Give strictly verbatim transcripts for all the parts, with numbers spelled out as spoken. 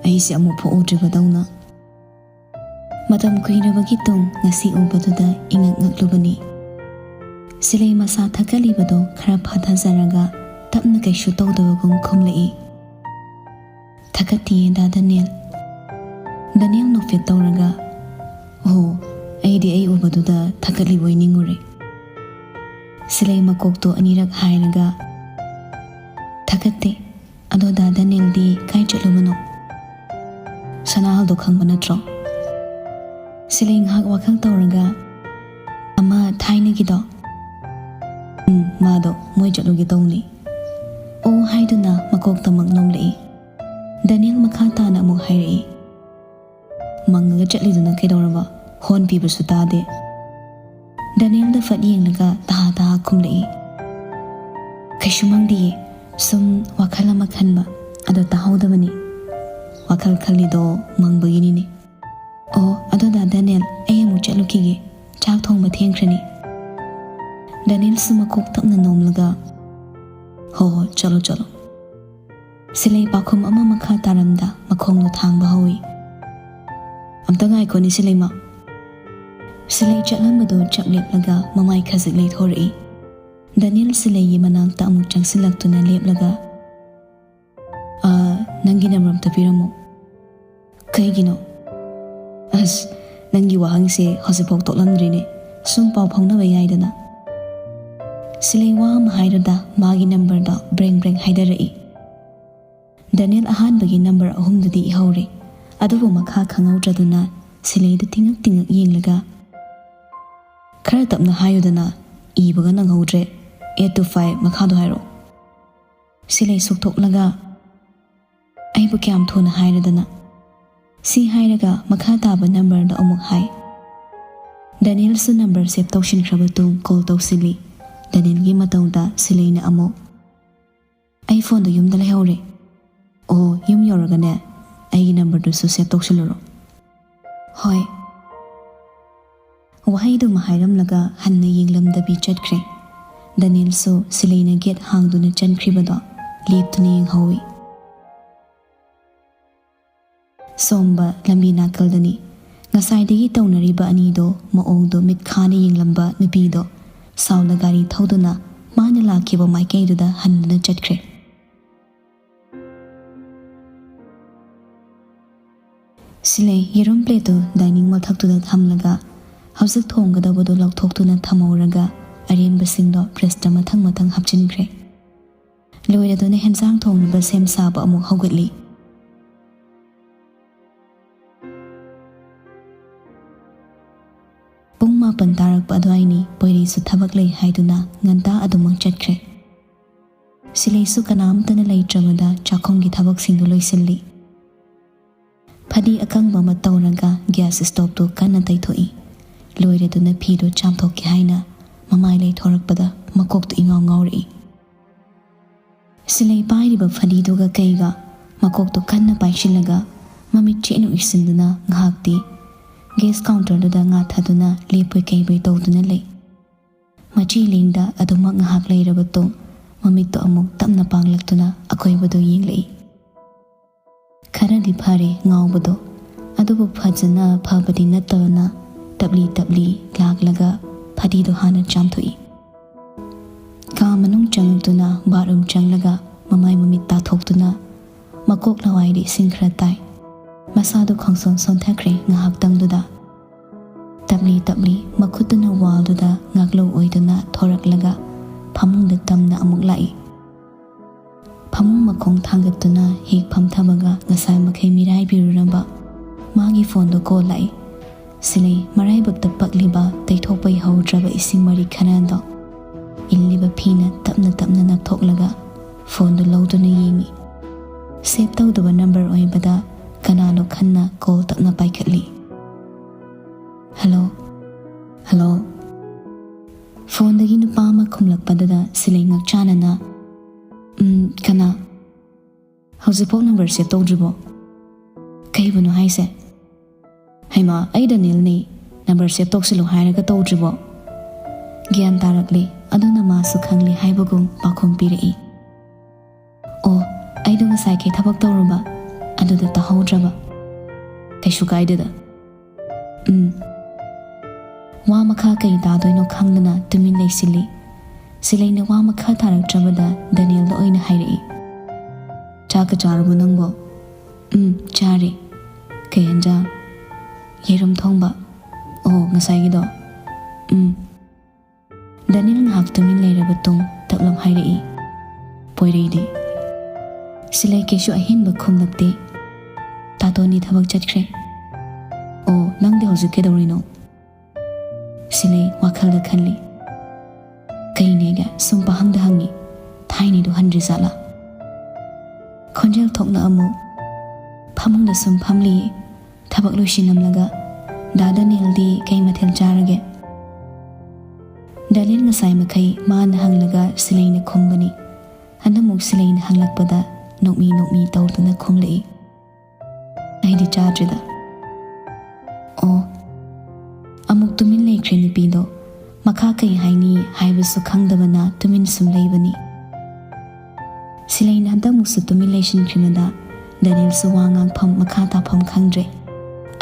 ꯑꯩꯁꯦ ꯑꯃꯨꯛ ꯐꯥꯎ ꯎꯗ꯭ꯔꯤꯕꯗꯧꯅ꯫ ꯃꯇꯝ ꯀꯨꯏꯔꯕꯒꯤ ꯇꯨꯡ ꯉꯁꯤ ꯎꯕꯗꯨꯗ ꯏꯉꯛ ꯉꯛꯂꯨꯕꯅꯤ꯫ ꯁꯤꯂꯩ ꯃꯁꯥ ꯊꯛꯀꯠꯂꯤꯕꯗꯣ ꯈꯔ ꯐꯥꯊꯖꯔꯒ ꯇꯞꯅ ꯀꯩꯁꯨ ꯇꯧꯗꯕꯒꯨꯝ ꯈꯨꯝꯂꯛꯏ꯫ "ꯊꯛꯀꯠꯇꯤꯌꯦ ꯗꯥ ꯗꯅꯦꯜ꯫" ꯗꯅꯦꯜ ꯅꯣꯛꯐꯦꯠ ꯇꯧꯔꯒ, "ꯑꯣ, ꯑꯩꯗꯤ ꯑꯩ ꯎꯕꯗꯨꯗ ꯊꯛꯀꯠꯂꯤꯕꯣꯏ ꯅꯤꯡꯉꯨꯔꯦ꯫" ꯁꯤꯂꯩ ꯃꯀꯣꯛꯇꯣ ꯑꯅꯤꯔꯛ ꯍꯥꯏꯔꯒ, "ꯊꯛꯀꯠꯇꯦ꯫ ꯑꯗꯣ ꯗꯥ ꯗꯅꯦꯜꯗꯤ ꯀꯥꯏ ꯆꯠꯂꯨꯕꯅꯣ?" "ꯁꯅꯥꯍꯜꯗꯣ ꯈꯪꯕ ꯅꯠꯇ꯭ꯔꯣ?" ꯁꯤꯂꯩ ꯉꯥꯏꯍꯥꯛ ꯋꯥꯈꯜ ꯇꯧꯔꯒ, "ꯑꯃ ꯊꯥꯏꯅꯒꯤꯗꯣ?" "ꯎꯝ, ꯃꯥꯗꯣ ꯃꯣꯏ ꯆꯠꯂꯨꯒꯦ ꯇꯧꯅꯤ꯫" "ꯑꯣ" ꯍꯥꯏꯗꯨꯅ ꯃꯀꯣꯛꯇꯃꯛ ꯅꯣꯝꯂꯛꯏ꯫ ꯗꯅꯦꯜ ꯃꯈꯥ ꯇꯥꯅ ꯑꯃꯨꯛ ꯍꯥꯏꯔꯛꯏ, "ꯃꯪꯉꯒ ꯆꯠꯂꯤꯗꯨꯅ ꯀꯩꯗꯧꯔꯕ? ꯍꯣꯟ ꯄꯤꯕꯁꯨ ꯇꯥꯗꯦ꯫" ꯗꯅꯦꯜꯗ ꯐꯠ ꯌꯦꯡꯂꯒ ꯇꯍꯥ ꯇꯍꯥ ꯈꯨꯝꯂꯛꯏ, "ꯀꯩꯁꯨ ꯃꯪꯗꯤꯌꯦ, ꯁꯨꯝ ꯋꯥꯈꯜ ꯑꯃ ꯈꯟꯕ, ꯑꯗꯣ ꯇꯥꯍꯧꯗꯕꯅꯤ꯫" "ꯋꯥꯈꯜ ꯈꯜꯂꯤꯗꯣ ꯃꯪꯕꯒꯤꯅꯤꯅꯦ꯫" "ꯑꯣ, ꯑꯗꯣ ꯗꯥ ꯗꯅꯦꯜ, ꯑꯩ ꯑꯃꯨꯛ ꯆꯠꯂꯨꯈꯤꯒꯦ, ꯆꯥꯛ ꯊꯣꯡꯕ ꯊꯦꯡꯈ꯭ꯔꯅꯤ꯫" ꯗꯅꯦꯜꯁꯨ ꯃꯀꯣꯛ ꯇꯞꯅ ꯅꯣꯝꯂꯒ, "ꯍꯣ ꯍꯣ, ꯆꯠꯂꯣ ꯆꯠꯂꯣ꯫" ꯁꯤꯂꯩ ꯄꯥꯎꯈꯨꯝ ꯑꯃ ꯃꯈꯥ ꯇꯥꯔꯝꯗ ꯃꯈꯣꯡꯗꯣ ꯊꯥꯡꯕ ꯍꯧꯏ꯫ "ꯑꯝꯇ ꯉꯥꯏꯈꯣꯅꯦ ꯁꯤꯂꯩꯃ꯫" ꯁꯤꯂꯩ ꯆꯠꯂꯝꯕꯗꯣ ꯆꯞ ꯂꯦꯞꯂꯒ ꯃꯃꯥꯏ ꯈꯖꯤꯛ ꯂꯩꯊꯣꯔꯛꯏ꯫ ꯗꯅꯦꯜ ꯁꯤꯂꯩꯒꯤ ꯃꯅꯥꯛꯇ ꯑꯃꯨꯛ ꯆꯪꯁꯤꯜꯂꯛꯇꯨꯅ ꯂꯦꯞꯂꯒ, "ꯑ, ꯅꯪꯒꯤ ꯅꯝꯕꯔ ꯑꯝꯇ ꯄꯤꯔꯝꯃꯣ꯫" "ꯀꯩꯒꯤꯅꯣ?" "ꯑꯁ, ꯅꯪꯒꯤ ꯋꯥꯍꯪꯁꯦ ꯍꯧꯖꯤꯛꯐꯥꯎ ꯇꯣꯛꯂꯝꯗ꯭ꯔꯤꯅꯦ꯫ ꯁꯨꯝ ꯄꯥꯎ ꯐꯥꯎꯅꯕ ꯌꯥꯏꯗꯅ꯫" ꯁꯤꯂꯩ ꯋꯥ ꯑꯃ ꯍꯥꯏꯔꯗ ꯃꯥꯒꯤ ꯅꯝꯕꯔꯗꯣ ꯕ꯭ꯔꯦꯡ ꯕ꯭ꯔꯦꯡ ꯍꯥꯏꯗꯔꯛꯏ꯫ ꯗꯅꯦꯜ ꯑꯍꯥꯟꯕꯒꯤ ꯅꯝꯕꯔ ꯑꯍꯨꯝꯗꯨꯗꯤ ꯏꯍꯧꯔꯦ, ꯑꯗꯨꯕꯨ ꯃꯈꯥ ꯈꯪꯍꯧꯗ꯭ꯔꯗꯨꯅ ꯁꯤꯂꯩꯗ ꯇꯤꯡꯉꯛ ꯇꯤꯡꯉꯛ ꯌꯦꯡꯂꯒ, "ꯈꯔ ꯇꯞꯅ ꯍꯥꯏꯌꯨꯗꯅ, ꯏꯕꯒ ꯅꯪꯍꯧꯗ꯭ꯔꯦ꯫ Eight two five, ꯃꯈꯥꯗꯣ ꯍꯥꯏꯔꯛꯑꯣ꯫" ꯁꯤꯂꯩ ꯁꯨꯛꯊꯣꯛꯂꯒ, "ꯑꯩꯕꯨ ꯀꯌꯥꯝ ꯊꯨꯅ ꯍꯥꯏꯔꯗꯅ꯫" ꯁꯤ ꯍꯥꯏꯔꯒ ꯃꯈꯥ ꯇꯥꯕ ꯅꯝꯕꯔꯗꯣ ꯑꯃꯨꯛ ꯍꯥꯏ꯫ ꯗꯅꯦꯜꯁꯨ ꯅꯝꯕꯔ ꯁꯦꯞ ꯇꯧꯁꯤꯟꯈ꯭ꯔꯕ ꯇꯨꯡ ꯀꯣꯜ ꯇꯧꯁꯤꯜꯂꯤ꯫ ꯗꯅꯦꯜꯒꯤ ꯃꯇꯧꯗ ꯁꯤꯂꯩꯅ ꯑꯃꯨꯛ, "ꯑꯩ ꯐꯣꯟꯗꯣ ꯌꯨꯝꯗ ꯂꯩꯍꯧꯔꯦ꯫ ꯑꯣ, ꯌꯨꯝ ꯌꯧꯔꯒꯅꯦ, ꯑꯩꯒꯤ ꯅꯝꯕꯔꯗꯨꯁꯨ ꯁꯦꯞ ꯇꯧꯁꯤꯜꯂꯨꯔꯣ꯫" "ꯍꯣꯏ꯫" ꯋꯥꯍꯩꯗꯨꯃ ꯍꯥꯏꯔꯝꯂꯒ ꯍꯟꯅ ꯌꯦꯡꯂꯝꯗꯕꯤ ꯆꯠꯈ꯭ꯔꯦ꯫ ꯗꯅꯦꯜꯁꯨ ꯁꯤꯂꯩꯅ ꯒꯦꯠ ꯍꯥꯡꯗꯨꯅ ꯆꯪꯈ꯭ꯔꯤꯕꯗꯣ ꯂꯦꯞꯇꯨꯅ ꯌꯦꯡꯍꯧꯏ꯫ ꯁꯣꯝꯕ ꯂꯝꯕꯤ ꯅꯥꯀꯜꯗꯅꯤ꯫ ꯉꯁꯥꯏꯗꯒꯤ ꯇꯧꯅꯔꯤꯕ ꯑꯅꯤꯗꯣ ꯃꯑꯣꯡꯗꯣ ꯃꯤꯠ ꯈꯥꯅ ꯌꯦꯡꯂꯝꯕ ꯅꯨꯄꯤꯗꯣ ꯁꯥꯎꯅ ꯒꯥꯔꯤ ꯊꯧꯗꯨꯅ ꯃꯥꯅ ꯂꯥꯛꯈꯤꯕ ꯃꯥꯏꯀꯩꯗꯨꯗ ꯍꯟꯗꯨꯅ ꯆꯠꯈ꯭ꯔꯦ꯫ ꯁꯤꯂꯩ ꯌꯦꯔꯨꯝ ꯄ꯭ꯂꯦꯠꯇꯨ ꯗꯥꯏꯅꯤꯡ ꯃꯊꯛꯇꯨꯗ ꯊꯝꯂꯒ ꯍꯧꯖꯤꯛ ꯊꯣꯡꯒꯗꯧꯕꯗꯨ ꯂꯧꯊꯣꯛꯇꯨꯅ ꯊꯝꯍꯧꯔꯒ ꯑꯔꯦꯝꯕꯁꯤꯡꯗꯣ ꯐ꯭ꯔꯤꯖꯇ ꯃꯊꯪ ꯃꯊꯪ ꯍꯥꯞꯆꯤꯟꯈ꯭ꯔꯦ꯫ ꯂꯣꯏꯔꯗꯨꯅ ꯍꯦꯟꯖꯥꯡ ꯊꯣꯡꯅꯕ ꯁꯦꯝ ꯁꯥꯕ ꯑꯃꯨꯛ ꯍꯧꯒꯠꯂꯤ꯫ ꯄꯨꯡ ꯃꯥꯄꯟ ꯇꯥꯔꯛꯄ ꯑꯗꯨꯋꯥꯏꯅꯤ꯫ ꯄꯣꯏꯔꯩꯁꯨ ꯊꯕꯛ ꯂꯩ ꯍꯥꯏꯗꯨꯅ ꯉꯟꯇꯥ ꯑꯗꯨꯃꯛ ꯆꯠꯈ꯭ꯔꯦ꯫ ꯁꯤꯂꯩꯁꯨ ꯀꯅꯥꯝꯇꯅ ꯂꯩꯇ꯭ꯔꯕꯗ ꯆꯥꯛꯈꯨꯝꯒꯤ ꯊꯕꯛꯁꯤꯡꯗꯨ ꯂꯣꯏꯁꯤꯜꯂꯤ꯫ ꯐꯗꯤ ꯑꯀꯪꯕ ꯑꯃ ꯇꯧꯔꯒ ꯒ꯭ꯌꯥꯁ ꯁ꯭ꯇꯣꯞꯇꯨ ꯀꯟꯅ ꯇꯩꯊꯣꯛꯏ꯫ ꯂꯣꯏꯔꯗꯨꯅ ꯐꯤꯗꯨ ꯆꯥꯝꯊꯣꯛꯀꯦ ꯍꯥꯏꯅ ꯃꯃꯥꯏ ꯂꯩꯊꯣꯔꯛꯄꯗ ꯃꯀꯣꯛꯇꯨ ꯏꯉꯥꯎ ꯉꯥꯎꯔꯛꯏ꯫ ꯁꯤꯂꯩ ꯄꯥꯏꯔꯤꯕ ꯐꯗꯤꯗꯨꯒ ꯀꯩꯒ ꯃꯀꯣꯛꯇꯨ ꯀꯟꯅ ꯄꯥꯏꯁꯤꯜꯂꯒ ꯃꯃꯤꯠ ꯆꯦꯠꯅ ꯎꯏꯁꯤꯟꯗꯨꯅ ꯉꯥꯏꯍꯥꯛꯇꯤ ꯒ꯭ꯌꯥꯁ ꯀꯥꯎꯟꯇꯔꯗꯨꯗ ꯉꯥꯊꯗꯨꯅ ꯂꯦꯞꯄꯣꯏ ꯀꯩꯕꯣꯏ ꯇꯧꯗꯨꯅ ꯂꯩ꯫ ꯃꯆꯤ ꯂꯦꯡꯗ ꯑꯗꯨꯃꯛ ꯉꯥꯏꯍꯥꯛ ꯂꯩꯔꯕ ꯇꯨꯡ ꯃꯃꯤꯠꯇꯨ ꯑꯃꯨꯛ ꯇꯞꯅ ꯄꯥꯡꯂꯛꯇꯨꯅ ꯑꯀꯣꯏꯕꯗꯨ ꯌꯦꯡꯂꯛꯏ꯫ ꯈꯔꯗꯤ ꯐꯔꯦ ꯉꯥꯎꯕꯗꯣ, ꯑꯗꯨꯕꯨ ꯐꯖꯅ ꯐꯕꯗꯤ ꯅꯠꯇꯕꯅ ꯇꯞꯂꯤ ꯇꯞꯂꯤ ꯂꯥꯛꯂꯒ ꯐꯗꯤꯗꯨ ꯍꯥꯟꯅ ꯆꯥꯝꯊꯣꯛꯏ꯫ ꯀꯥ ꯃꯅꯨꯡ ꯆꯪꯂꯛꯇꯨꯅ ꯕꯥꯠꯔꯨꯝ ꯆꯪꯂꯒ ꯃꯃꯥꯏ ꯃꯃꯤꯠ ꯇꯥꯊꯣꯛꯇꯨꯅ ꯃꯀꯣꯛ ꯂꯋꯥꯏꯗ ꯏꯁꯤꯡ ꯈꯔ ꯇꯥꯏ꯫ ꯃꯁꯥꯗꯨ ꯈꯪꯁꯣꯟ ꯁꯣꯟꯊꯈ꯭ꯔꯦ ꯉꯥꯏꯍꯥꯛꯇꯪꯗꯨꯗ꯫ ꯇꯞꯂꯤ ꯇꯞꯂꯤ ꯃꯈꯨꯠꯇꯨꯅ ꯋꯥꯜꯗꯨꯗ ꯉꯥꯛꯂꯧ ꯑꯣꯏꯗꯨꯅ ꯊꯣꯔꯛꯂꯒ ꯐꯃꯨꯡꯗ ꯇꯝꯅ ꯑꯃꯨꯛ ꯂꯥꯛꯏ꯫ ꯐꯃꯨꯡ ꯃꯈꯣꯡ ꯊꯥꯡꯒꯠꯇꯨꯅ ꯍꯦꯛ ꯐꯝꯊꯕꯒ ꯉꯁꯥꯏ ꯃꯈꯩ ꯃꯤꯔꯥꯏꯕꯤꯔꯨꯔꯕ ꯃꯥꯒꯤ ꯐꯣꯟꯗꯣ ꯀꯣꯜ ꯂꯥꯛꯏ꯫ ꯁꯤꯂꯩ ꯃꯔꯥꯏꯕꯛꯇ ꯄꯛꯂꯤꯕ ꯇꯩꯊꯣꯛꯄ ꯌꯥꯍꯧꯗ꯭ꯔꯕ ꯏꯁꯤꯡ ꯃꯔꯤꯛ ꯈꯔꯗꯣ ꯏꯜꯂꯤꯕ ꯐꯤꯅ ꯇꯞꯅ ꯇꯞꯅ ꯅꯞꯊꯣꯛꯂꯒ ꯐꯣꯟꯗꯨ ꯂꯧꯗꯨꯅ ꯌꯦꯡꯏ꯫ ꯁꯦꯚ ꯇꯧꯗꯕ ꯅꯝꯕꯔ ꯑꯣꯏꯕꯗ ꯀꯅꯥꯅꯣ ꯈꯟꯅ ꯀꯣꯜ ꯇꯞꯅ ꯄꯥꯏꯈꯠꯂꯤ꯫ "Hello, hello?" ꯐꯣꯟꯗꯒꯤ ꯅꯨꯄꯥ ꯑꯃ ꯈꯨꯝꯂꯛꯄꯗꯨꯗ ꯁꯤꯂꯩ ꯉꯛꯆꯥꯅꯅ, "ꯎꯝ, ꯀꯅꯥ? ꯍꯧꯖꯤꯛꯐꯥꯎ ꯅꯝꯕꯔ ꯁꯦꯚ ꯇꯧꯗ꯭ꯔꯤꯕꯣ? ꯀꯩꯕꯨꯅꯣ ꯍꯥꯏꯁꯦ? ꯍꯩꯃꯥ, ꯑꯩ ꯗꯅꯤꯜꯅꯤ꯫ ꯅꯝꯕꯔ ꯁꯦꯚ ꯇꯧꯁꯤꯜꯂꯨ ꯍꯥꯏꯔꯒ ꯇꯧꯗ꯭ꯔꯤꯕꯣ?" ꯒ꯭ꯌꯥꯟ ꯇꯥꯔꯛꯂꯦ꯫ ꯑꯗꯨꯅ ꯃꯥꯁꯨ ꯈꯪꯂꯦ ꯍꯥꯏꯕꯒꯨꯝ ꯄꯥꯎꯈꯨꯝ ꯄꯤꯔꯛꯏ꯫ "ꯑꯣ, ꯑꯩꯗꯣ ꯉꯁꯥꯏꯈꯩ ꯊꯕꯛ ꯇꯧꯔꯨꯕ, ꯑꯗꯨꯗ ꯇꯥꯍꯧꯗ꯭ꯔꯕ꯫ ꯀꯩꯁꯨ ꯀꯥꯏꯗꯦꯗ꯫ ꯎꯝ꯫ ꯋꯥ ꯃꯈꯥ ꯀꯩ ꯇꯥꯗꯣꯏꯅꯣ ꯈꯪꯗꯅ ꯇꯨꯃꯤꯟ ꯂꯩꯁꯤꯜꯂꯤ꯫ ꯁꯤꯂꯩꯅ ꯋꯥ ꯃꯈꯥ ꯇꯥꯔꯛꯇ꯭ꯔꯕꯗ ꯗꯅꯤꯜꯗ ꯑꯣꯏꯅ ꯍꯥꯏꯔꯛꯏ꯫ "ꯆꯥꯛꯀ ꯆꯥꯔꯕꯣ ꯅꯪꯕꯣ?" "ꯎꯝ, ꯆꯥꯔꯦ꯫ ꯀꯩ ꯍꯦꯟꯖꯥꯡ?" "ꯌꯦꯔꯨꯝ ꯊꯣꯡꯕ꯫ ꯑꯣ, ꯉꯁꯥꯏꯒꯤꯗꯣ?" "ꯎꯝ꯫" ꯗꯅꯤꯜ ꯉꯥꯏꯍꯥꯛ ꯇꯨꯃꯤꯟ ꯂꯩꯔꯕ ꯇꯨꯡ ꯇꯞꯂꯞ ꯍꯥꯏꯔꯛꯏ꯫ "ꯄꯣꯏꯔꯩꯗꯤ?" ꯁꯤꯂꯩ ꯀꯩꯁꯨ ꯑꯍꯦꯟꯕ ꯈꯨꯝꯂꯛꯇꯦ꯫ "ꯇꯥꯇꯣꯟꯗꯤ ꯊꯕꯛ ꯆꯠꯈ꯭ꯔꯦ꯫" "ꯑꯣ, ꯅꯪꯗꯤ ꯍꯧꯖꯤꯛ ꯀꯩꯗꯧꯔꯤꯅꯣ?" ꯁꯤꯂꯩ ꯋꯥꯈꯜꯗ ꯈꯜꯂꯤ꯫ "ꯀꯩꯅꯦꯒ ꯁꯨꯝ ꯄꯥꯍꯪꯗ ꯍꯪꯉꯤ, ꯊꯥꯏꯅꯩꯗꯣ ꯍꯟꯗ꯭ꯔꯤ ꯖꯥꯠꯂꯥ?" ꯈꯣꯟꯖꯦꯜ ꯊꯣꯛꯅ ꯑꯃꯨꯛ ꯐꯃꯨꯡꯗ ꯁꯨꯝ ꯐꯝꯂꯤ꯫ ꯊꯕꯛ ꯂꯣꯏꯁꯤꯜꯂꯝꯂꯒ, "ꯗꯥ ꯗꯅꯤꯜꯗꯤ ꯀꯩ ꯃꯊꯦꯜ ꯆꯥꯔꯒꯦ?" ꯗꯅꯤꯜ ꯉꯁꯥꯏ ꯃꯈꯩ ꯃꯥꯅ ꯍꯪꯂꯒ ꯁꯤꯂꯩꯅ ꯈꯨꯝꯕꯅꯤ꯫ ꯍꯟꯗꯛꯃꯨꯛ ꯁꯤꯂꯩꯅ ꯍꯪꯂꯛꯄꯗ ꯅꯣꯛꯃꯤ ꯅꯣꯛꯃꯤ ꯇꯧꯗꯨꯅ ꯈꯨꯝꯂꯛꯏ꯫ "ꯑꯩꯗꯤ ꯆꯥꯗ꯭ꯔꯤꯗ꯫" ꯑꯣ꯫ ꯑꯃꯨꯛ ꯇꯨꯃꯤꯟ ꯂꯩꯈ꯭ꯔꯦ ꯅꯨꯄꯤꯗꯣ꯫ ꯃꯈꯥ ꯀꯩ ꯍꯥꯏꯅꯤ ꯍꯥꯏꯕꯁꯨ ꯈꯪꯗꯕꯅ ꯇꯨꯃꯤꯟ ꯁꯨꯝ ꯂꯩꯕꯅꯤ꯫ ꯁꯤꯂꯩꯅ ꯍꯟꯗꯛꯃꯨꯛꯁꯨ ꯇꯨꯃꯤꯟ ꯂꯩꯁꯤꯟꯈ꯭ꯔꯤꯕꯗ ꯗꯅꯤꯜꯁꯨ ꯋꯥ ꯉꯥꯡꯐꯝ ꯃꯈꯥ ꯇꯥꯐꯝ ꯈꯪꯗ꯭ꯔꯦ꯫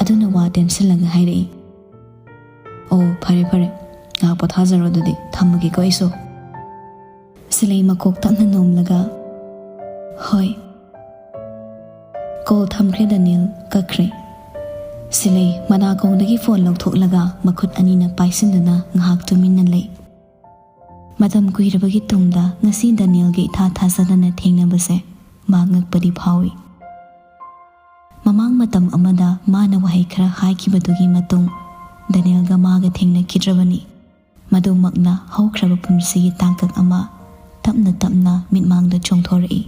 ꯑꯗꯨꯅ ꯋꯥ ꯇꯦꯝꯁꯤꯜꯂꯒ ꯍꯥꯏꯔꯛꯏ꯫ "ꯑꯣ, ꯐꯔꯦ ꯐꯔꯦ, ꯉꯥꯏꯍꯥꯛ ꯄꯣꯊꯥꯖꯔꯣ, ꯑꯗꯨꯗꯤ ꯊꯝꯃꯒꯦꯀꯣ ꯑꯩꯁꯨ꯫" ꯁꯤꯂꯩ ꯃꯀꯣꯛ ꯇꯞꯅ ꯅꯣꯝꯂꯒ, "ꯍꯣꯏ꯫" ꯀꯣꯜ ꯊꯝꯈ꯭ꯔꯦ ꯗꯅꯤꯜ, ꯀꯛꯈ꯭ꯔꯦ꯫ ꯁꯤꯂꯩ ꯃꯅꯥꯀꯣꯡꯗꯒꯤ ꯐꯣꯟ ꯂꯧꯊꯣꯛꯂꯒ ꯃꯈꯨꯠ ꯑꯅꯤꯅ ꯄꯥꯏꯁꯤꯟꯗꯨꯅ ꯉꯥꯏꯍꯥꯛ ꯇꯨꯃꯤꯟꯅ ꯂꯩ꯫ ꯃꯇꯝ ꯀꯨꯏꯔꯕꯒꯤ ꯇꯨꯡꯗ ꯉꯁꯤ ꯗꯅꯤꯜꯒ ꯏꯊꯥ ꯊꯥꯖꯗꯅ ꯊꯦꯡꯅꯕꯁꯦ ꯃꯥ ꯉꯛꯄꯗꯤ ꯐꯥꯎꯏ꯫ ꯃꯃꯥꯡ ꯃꯇꯝ ꯑꯃꯗ ꯃꯥꯅ ꯋꯥꯍꯩ ꯈꯔ ꯍꯥꯏꯈꯤꯕꯗꯨꯒꯤ ꯃꯇꯨꯡ ꯗꯅꯤꯜꯒ ꯃꯥꯒ ꯊꯦꯡꯅꯈꯤꯗ꯭ꯔꯕꯅꯤ꯫ ꯃꯗꯨꯃꯛꯅ ꯍꯧꯈ꯭ꯔꯕ ꯄꯨꯟꯁꯤꯒꯤ ꯇꯥꯡꯀꯛ ꯑꯃ ꯇꯞꯅ ꯇꯞꯅ ꯃꯤꯠꯃꯥꯡꯗ ꯆꯣꯡꯊꯣꯔꯛꯏ꯫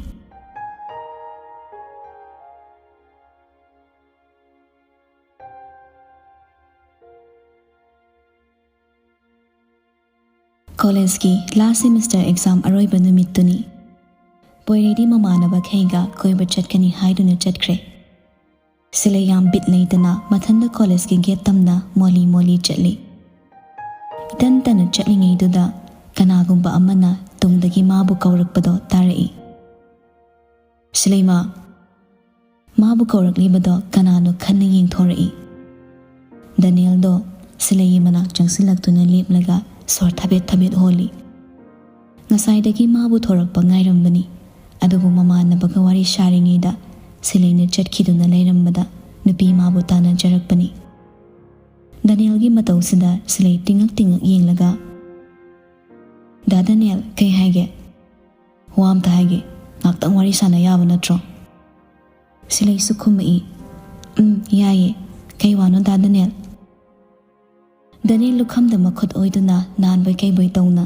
ꯀꯣꯂꯦꯖꯀꯤ ꯂꯥꯁ ꯁꯦꯃꯤꯁꯇꯔ ꯑꯦꯛꯖꯥꯝ ꯑꯔꯣꯏꯕ ꯅꯨꯃꯤꯠꯇꯨꯅꯤ꯫ ꯄꯣꯏꯔꯩꯗꯤ ꯃꯃꯥꯟꯅꯕꯈꯩꯒ ꯀꯣꯏꯕ ꯆꯠꯀꯅꯤ ꯍꯥꯏꯗꯨꯅ ꯆꯠꯈ꯭ꯔꯦ꯫ ꯁꯤꯂꯩ ꯌꯥꯝ ꯕꯤꯠ ꯂꯩꯇꯅ ꯃꯊꯟꯇ ꯀꯣꯂꯦꯖꯀꯤ ꯒꯦꯠ ꯇꯝꯅ ꯃꯣꯂꯤ ꯃꯣꯂꯤ ꯆꯠꯂꯤ꯫ ꯏꯇꯟ ꯇꯟꯅ ꯆꯠꯂꯤꯉꯩꯗꯨꯗ ꯀꯅꯥꯒꯨꯝꯕ ꯑꯃꯅ ꯇꯨꯡꯗꯒꯤ ꯃꯥꯕꯨ ꯀꯧꯔꯛꯄꯗꯣ ꯇꯥꯔꯛꯏ꯫ "ꯁꯤꯂꯩꯃ!" ꯃꯥꯕꯨ ꯀꯧꯔꯛꯂꯤꯕꯗꯣ ꯀꯅꯥꯅꯣ ꯈꯟꯅ ꯌꯦꯡꯊꯣꯔꯛꯏ꯫ ꯗꯅꯤꯌꯦꯜꯗꯣ ꯁꯤꯂꯩꯒꯤ ꯃꯅꯥꯛ ꯆꯪꯁꯤꯜꯂꯛꯇꯨꯅ ꯂꯦꯞꯂꯒ ꯁꯣꯔ ꯊꯕꯦꯠ ꯊꯕꯦꯠ ꯍꯣꯜꯂꯤ꯫ ꯉꯁꯥꯏꯗꯒꯤ ꯃꯥꯕꯨ ꯊꯣꯔꯛꯄ ꯉꯥꯏꯔꯝꯕꯅꯤ, ꯑꯗꯨꯕꯨ ꯃꯃꯥꯟꯅꯕꯒ ꯋꯥꯔꯤ ꯁꯥꯔꯤꯉꯩꯗ ꯁꯤꯂꯩꯅ ꯆꯠꯈꯤꯗꯨꯅ ꯂꯩꯔꯝꯕꯗ ꯅꯨꯄꯤ ꯃꯥꯕꯨ ꯇꯥꯟꯅꯖꯔꯛꯄꯅꯤ꯫ ꯗꯅꯤꯌꯦꯜꯒꯤ ꯃꯇꯧꯁꯤꯗ ꯁꯤꯂꯩ ꯇꯤꯡꯉꯛ ꯇꯤꯡꯉꯛ ꯌꯦꯡꯂꯒ, "ꯗꯥ ꯗꯅꯤꯌꯦꯜ, ꯀꯩ ꯍꯥꯏꯒꯦ? ꯋꯥ ꯑꯝꯇ ꯍꯥꯏꯒꯦ, ꯉꯥꯛꯇꯪ ꯋꯥꯔꯤ ꯁꯥꯟꯅ ꯌꯥꯕ ꯅꯠꯇ꯭ꯔꯣ?" ꯁꯤꯂꯩꯁꯨ ꯈꯨꯝꯃꯛꯏ, "ꯎꯝ, ꯌꯥꯏꯌꯦ꯫ ꯀꯩ ꯋꯥꯅꯣ ꯗꯥ ꯗꯅꯤꯌꯦꯜ?" ꯗꯅꯤꯌꯦꯜ ꯂꯨꯈꯝꯗ ꯃꯈꯨꯠ ꯑꯣꯏꯗꯨꯅ ꯅꯥꯟꯕꯣꯏ ꯀꯩꯕꯣꯏ ꯇꯧꯅ,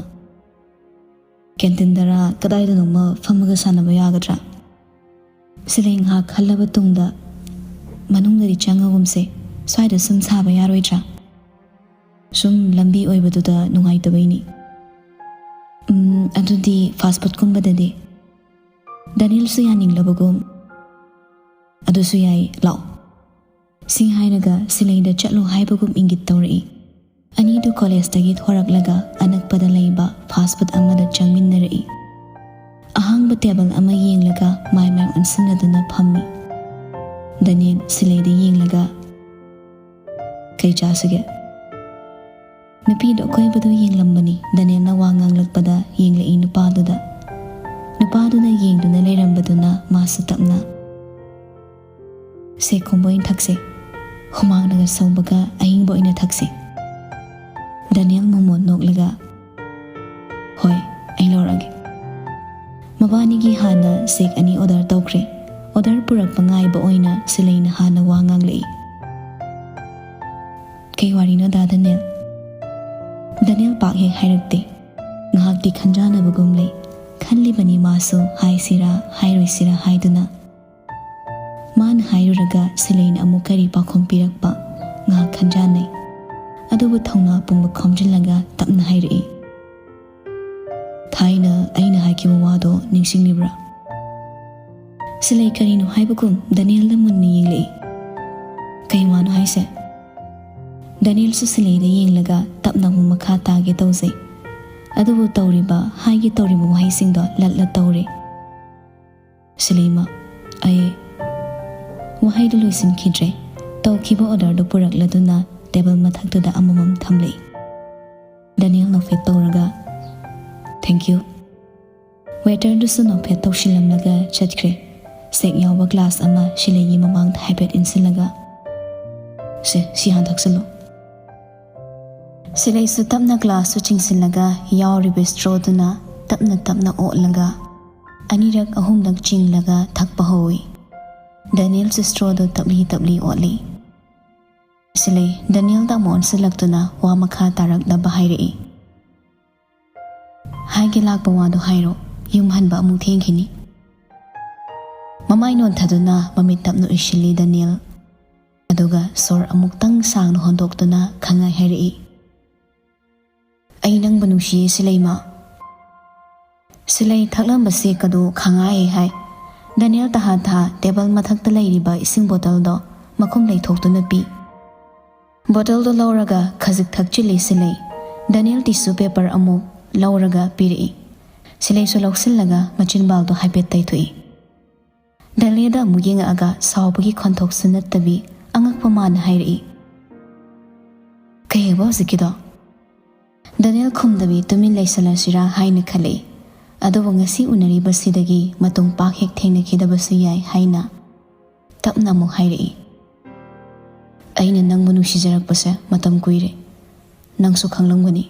"ꯀꯦꯟꯇꯤꯟꯗꯔ ꯀꯗꯥꯏꯗꯅꯣꯃ ꯐꯝꯃꯒ ꯁꯥꯟꯅꯕ ꯌꯥꯒꯗ꯭ꯔꯥ?" ꯁꯤꯂꯩ ꯉꯥꯏꯍꯥꯛ ꯈꯜꯂꯕ ꯇꯨꯡꯗ, "ꯃꯅꯨꯡꯗꯗꯤ ꯆꯪꯉꯒꯨꯝꯁꯦ, ꯁ꯭ꯋꯥꯏꯗ ꯁꯨꯝ ꯁꯥꯕ ꯌꯥꯔꯣꯏꯗ꯭ꯔꯥ? ꯁꯨꯝ ꯂꯝꯕꯤ ꯑꯣꯏꯕꯗꯨꯗ ꯅꯨꯡꯉꯥꯏꯇꯕꯩꯅꯤ꯫" "ꯎꯝ, ꯑꯗꯨꯗꯤ ꯐꯥꯁ ꯐꯨꯗꯀꯨꯝꯕꯗꯗꯤ?" ꯗꯅꯤꯌꯦꯜꯁꯨ ꯌꯥꯅꯤꯡꯂꯕꯒꯨꯝ, "ꯑꯗꯨꯁꯨ ꯌꯥꯏ, ꯂꯥꯛꯑꯣ꯫" ꯁꯤ ꯍꯥꯏꯔꯒ ꯁꯤꯂꯩꯗ ꯆꯠꯂꯣ ꯍꯥꯏꯕꯒꯨꯝ ꯏꯪꯒꯤꯠ ꯇꯧꯔꯛꯏ꯫ ꯑꯅꯤꯗꯨ ꯀꯣꯂꯦꯖꯇꯒꯤ ꯊꯣꯔꯛꯂꯒ ꯑꯅꯛꯄꯗ ꯂꯩꯕ ꯐꯥꯁ ꯐꯨꯗ ꯑꯃꯗ ꯆꯪꯃꯤꯟꯅꯔꯛꯏ꯫ ꯑꯍꯥꯡꯕ ꯇꯦꯕꯜ ꯑꯃ ꯌꯦꯡꯂꯒ ꯃꯥꯏ ꯃꯥꯏ ꯑꯣꯟꯁꯤꯟꯅꯗꯨꯅ ꯐꯝꯃꯤ꯫ ꯗꯅꯤꯌꯦꯜ ꯁꯤꯂꯩꯗ ꯌꯦꯡꯂꯒ, "ꯀꯩ ꯆꯥꯁꯤꯒꯦ?" ꯅꯨꯄꯤꯗꯣ ꯑꯀꯣꯏꯕꯗꯨ ꯌꯦꯡꯂꯝꯕꯅꯤ꯫ ꯗꯅꯤꯌꯦꯜꯅ ꯋꯥ ꯉꯥꯡꯂꯛꯄꯗ ꯌꯦꯡꯂꯛꯏ ꯅꯨꯄꯥꯗꯨꯗ꯫ ꯅꯨꯄꯥꯗꯨꯅ ꯌꯦꯡꯗꯨꯅ ꯂꯩꯔꯝꯕꯗꯨꯅ ꯃꯥꯁꯨ ꯇꯞꯅ, "ꯁꯦꯛꯀꯨꯝꯕ ꯑꯣꯏꯅ ꯊꯛꯁꯦ꯫ ꯍꯨꯃꯥꯡꯅꯒ ꯁꯧꯕꯒ ꯑꯏꯪꯕ ꯑꯣꯏꯅ ꯊꯛꯁꯦ꯫" ꯗꯅꯤꯌꯦꯜ ꯃꯣꯃꯣꯟ ꯅꯣꯛꯂꯒ, "ꯍꯣꯏ, ꯑꯩ ꯂꯧꯔꯒꯦ꯫" ꯃꯕꯥꯅꯤꯒꯤ ꯍꯥꯟꯅ ꯁꯦꯛ ꯑꯅꯤ ꯑꯣꯔꯗꯔ ꯇꯧꯈ꯭ꯔꯦ꯫ ꯑꯣꯔꯗꯔ ꯄꯨꯔꯛꯄ ꯉꯥꯏꯕ ꯑꯣꯏꯅ ꯁꯤꯂꯩꯅ ꯍꯥꯟꯅ ꯋꯥ ꯉꯥꯡꯂꯛꯏ꯫ "ꯀꯩ ꯋꯥꯔꯤꯅꯣ ꯗꯥ ꯗꯅꯤꯌꯦꯜ?" ꯗꯅꯤꯌꯦꯜ ꯄꯥꯛ ꯍꯦꯛ ꯍꯥꯏꯔꯛꯇꯦ꯫ ꯉꯥꯏꯍꯥꯛꯇꯤ ꯈꯟꯖꯥꯟꯅꯕꯒꯨꯝ ꯂꯩ꯫ ꯈꯜꯂꯤꯕꯅꯤ ꯃꯥꯁꯨ ꯍꯥꯏꯁꯤꯔꯥ ꯍꯥꯏꯔꯣꯏꯁꯤꯔꯥ ꯍꯥꯏꯗꯨꯅ꯫ ꯃꯥꯅ ꯍꯥꯏꯔꯨꯔꯒ ꯁꯤꯂꯩꯅ ꯑꯃꯨꯛ ꯀꯔꯤ ꯄꯥꯎꯈꯨꯝ ꯄꯤꯔꯛꯄ? ꯉꯥꯏꯍꯥꯛ ꯈꯟꯖꯥꯟꯅꯩ꯫ ꯑꯗꯨꯕꯨ ꯊꯧꯅꯥ ꯄꯨꯝꯕ ꯈꯣꯝꯖꯤꯜꯂꯒ ꯇꯞꯅ ꯍꯥꯏꯔꯛꯏ, "ꯊꯥꯏꯅ ꯑꯩꯅ ꯍꯥꯏꯈꯤꯕ ꯋꯥꯗꯣ ꯅꯤꯡꯁꯤꯡꯂꯤꯕ꯭ꯔꯥ?" ꯁꯤꯂꯩ ꯀꯔꯤꯅꯣ ꯍꯥꯏꯕꯒꯨꯝ ꯗꯅꯤꯌꯦꯜꯗ ꯃꯨꯟꯅ ꯌꯦꯡꯂꯛꯏ꯫ "ꯀꯩ ꯋꯥꯅꯣ ꯍꯥꯏꯁꯦ?" ꯗꯅꯤꯌꯦꯜꯁꯨ ꯁꯤꯂꯩꯗ ꯌꯦꯡꯂꯒ ꯇꯞꯅ ꯑꯃꯨꯛ ꯃꯈꯥ ꯇꯥꯒꯦ ꯇꯧꯖꯩ꯫ ꯑꯗꯨꯕꯨ ꯇꯧꯔꯤꯕ, ꯍꯥꯏꯒꯦ ꯇꯧꯔꯤꯕ ꯋꯥꯍꯩꯁꯤꯡꯗꯣ ꯂꯠꯂ ꯇꯧꯔꯦ꯫ "ꯁꯤꯂꯩꯃ, ꯑꯩ, ꯋꯥꯍꯩꯗꯨ ꯂꯣꯏꯁꯤꯟꯈꯤꯗ꯭ꯔꯦ꯫ ꯇꯧꯈꯤꯕ orderꯗꯨ ꯄꯨꯔꯛꯂꯗꯨꯅ table ꯃꯊꯛꯇꯨꯗ ꯑꯃꯃꯝ ꯊꯝꯂꯛꯏ꯫ ꯗꯦꯅꯤꯌꯦꯜ ꯅꯣꯛꯐꯦꯠ ꯇꯧꯔꯒ "Thank you." Waiterꯗꯨꯁꯨ ꯅꯣꯛꯐꯦꯠ ꯇꯧꯁꯤꯜꯂꯝꯂꯒ ꯆꯠꯈ꯭ꯔꯦ꯫ ꯁꯦꯛ ꯌꯥꯎꯕ glass ꯑꯃ ꯁꯤꯂꯩꯒꯤ ꯃꯃꯥꯡꯗ ꯍꯥꯏꯐꯦꯠ ꯏꯟꯁꯤꯜꯂꯒ, "ꯁꯦ, ꯁꯤ ꯍꯥꯟꯅ ꯊꯛꯆꯜꯂꯨ꯫" ꯁꯤꯂꯩꯁꯨ ꯇꯞꯅ glassꯇꯨ ꯆꯤꯡꯁꯤꯜꯂꯒ ꯌꯥꯎꯔꯤꯕ strawꯗꯨꯅ ꯇꯞꯅ ꯇꯞꯅ ꯑꯣꯠꯂꯒ ꯑꯅꯤꯔꯛ ꯑꯍꯨꯝꯂꯛ ꯆꯤꯡꯂꯒ ꯊꯛꯄ ꯍꯧꯏ꯫ ꯗꯦꯅꯤꯌꯦꯜꯁꯨ strawꯗꯨ ꯇꯞꯂꯤ ꯇꯞꯂꯤ ꯑꯣꯠꯂꯤ꯫ ꯁꯤꯂꯩ ꯗꯦꯅꯤꯌꯦꯜꯗ ꯑꯃꯨꯛ ꯑꯣꯟꯁꯤꯜꯂꯛꯇꯨꯅ ꯋꯥ ꯃꯈꯥ ꯇꯥꯔꯛꯅꯕ ꯍꯥꯏꯔꯛꯏ꯫ "ꯍꯥꯏꯒꯦ ꯂꯥꯛꯄ ꯋꯥꯗꯣ ꯍꯥꯏꯔꯣ, ꯌꯨꯝ ꯍꯟꯕ ꯑꯃꯨꯛ ꯊꯦꯡꯈꯤꯅꯤ꯫" ꯃꯃꯥꯏ ꯅꯣꯟꯊꯗꯨꯅ ꯃꯃꯤꯠ ꯇꯞꯅ ꯎꯏꯁꯤꯜꯂꯤ ꯗꯦꯅꯤꯌꯦꯜ꯫ ꯑꯗꯨꯒ ꯁꯣꯔ ꯑꯃꯨꯛꯇꯪ ꯁꯥꯡꯅ ꯍꯣꯟꯗꯣꯛꯇꯨꯅ ꯈꯪꯉꯥꯏ ꯍꯥꯏꯔꯛꯏ, "ꯑꯩ ꯅꯪꯕꯨ ꯅꯨꯡꯁꯤꯌꯦ ꯁꯤꯂꯩꯃ꯫" ꯁꯤꯂꯩ ꯊꯛꯂꯝꯕꯁꯤ ꯀꯗꯨ ꯈꯪꯉꯥꯏ ꯍꯥꯏ꯫ ꯗꯦꯅꯤꯌꯦꯜ ꯇꯍꯥ ꯊꯥ table ꯃꯊꯛꯇ ꯂꯩꯔꯤꯕ ꯏꯁꯤꯡ bottleꯗꯣ ꯃꯈꯨꯝ ꯂꯩꯊꯣꯛꯇꯨꯅ ꯄꯤ꯫ Bottleꯗꯣ ꯂꯧꯔꯒ ꯈꯖꯤꯛ ꯊꯛꯆꯤꯜꯂꯤ ꯁꯤꯂꯩ꯫ ꯗꯦꯅꯤꯌꯦꯜ tissue paper ꯑꯃꯨꯛ ꯂꯧꯔꯒ ꯄꯤꯔꯛꯏ꯫ ꯁꯤꯂꯩꯁꯨ ꯂꯧꯁꯤꯜꯂꯒ ꯃꯆꯤꯟꯕꯥꯜꯗꯣ ꯍꯥꯏꯐꯦꯠ ꯇꯩꯊꯣꯛꯏ꯫ ꯗꯦꯅꯤꯌꯦꯜꯗ ꯑꯃꯨꯛ ꯌꯦꯡꯉꯛꯑꯒ ꯁꯥꯎꯕꯒꯤ ꯈꯣꯟꯊꯣꯛꯁꯨ ꯅꯠꯇꯕꯤ ꯑꯉꯛꯄ ꯃꯥꯅ ꯍꯥꯏꯔꯛꯏ, "ꯀꯩꯑꯕ ꯍꯧꯖꯤꯛꯀꯤꯗꯣ?" ꯗꯦꯅꯤꯌꯦꯜ ꯈꯨꯝꯗꯕꯤ ꯇꯨꯃꯤꯟ ꯂꯩꯁꯜꯂꯁꯤꯔꯥ ꯍꯥꯏꯅ ꯈꯜꯂꯛꯏ꯫ ꯑꯗꯨꯕꯨ ꯉꯁꯤ ꯎꯅꯔꯤꯕꯁꯤꯗꯒꯤ ꯃꯇꯨꯡ ꯄꯥꯛ ꯍꯦꯛ ꯊꯦꯡꯅꯈꯤꯗꯕꯁꯨ ꯌꯥꯏ ꯍꯥꯏꯅ ꯇꯞꯅ ꯑꯃꯨꯛ ꯍꯥꯏꯔꯛꯏ, "ꯑꯩꯅ ꯅꯪꯕꯨ ꯅꯨꯡꯁꯤꯖꯔꯛꯄꯁꯦ ꯃꯇꯝ ꯀꯨꯏꯔꯦ꯫ ꯅꯪꯁꯨ ꯈꯪꯂꯝꯒꯅꯤ꯫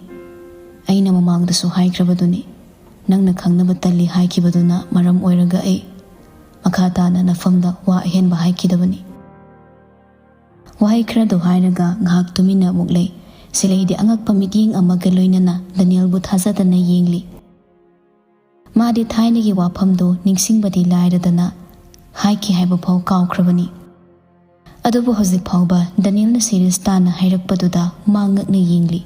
ꯑꯩꯅ ꯃꯃꯥꯡꯗꯁꯨ ꯍꯥꯏꯈ꯭ꯔꯕꯗꯨꯅꯤ꯫ ꯅꯪꯅ ꯈꯪꯅꯕ ꯇꯜꯂꯤ ꯍꯥꯏꯈꯤꯕꯗꯨꯅ ꯃꯔꯝ ꯑꯣꯏꯔꯒ ꯑꯩ ꯃꯈꯥ ꯇꯥꯅ ꯅꯐꯝꯗ ꯋꯥ ꯑꯍꯦꯟꯕ ꯍꯥꯏꯈꯤꯗꯕꯅꯤ꯫" ꯋꯥꯍꯩ ꯈꯔꯗꯨ ꯍꯥꯏꯔꯒ ꯉꯥꯏꯍꯥꯛ ꯇꯨꯃꯤꯟꯅ ꯑꯃꯨꯛ ꯂꯩ꯫ ꯁꯤꯂꯩꯗꯤ ꯑꯉꯛꯄ ꯃꯤꯠꯌꯦꯡ ꯑꯃꯒ ꯂꯣꯏꯅꯅ ꯗꯦꯅꯤꯌꯦꯜꯕꯨ ꯊꯥꯖꯗꯅ ꯌꯦꯡꯂꯤ꯫ ꯃꯥꯗꯤ ꯊꯥꯏꯅꯒꯤ ꯋꯥꯐꯝꯗꯨ ꯅꯤꯡꯁꯤꯡꯕꯗꯤ ꯂꯥꯏꯔꯗꯅ ꯍꯥꯏꯈꯤ ꯍꯥꯏꯕ ꯐꯥꯎ ꯀꯥꯎꯈ꯭ꯔꯕꯅꯤ꯫ ꯑꯗꯨꯕꯨ ꯍꯧꯖꯤꯛ ꯐꯥꯎꯕ ꯗꯦꯅꯤꯌꯦꯜꯅ serious ꯇꯥꯅ ꯍꯥꯏꯔꯛꯄꯗꯨꯗ ꯃꯥ ꯉꯛꯅ ꯌꯦꯡꯂꯤ꯫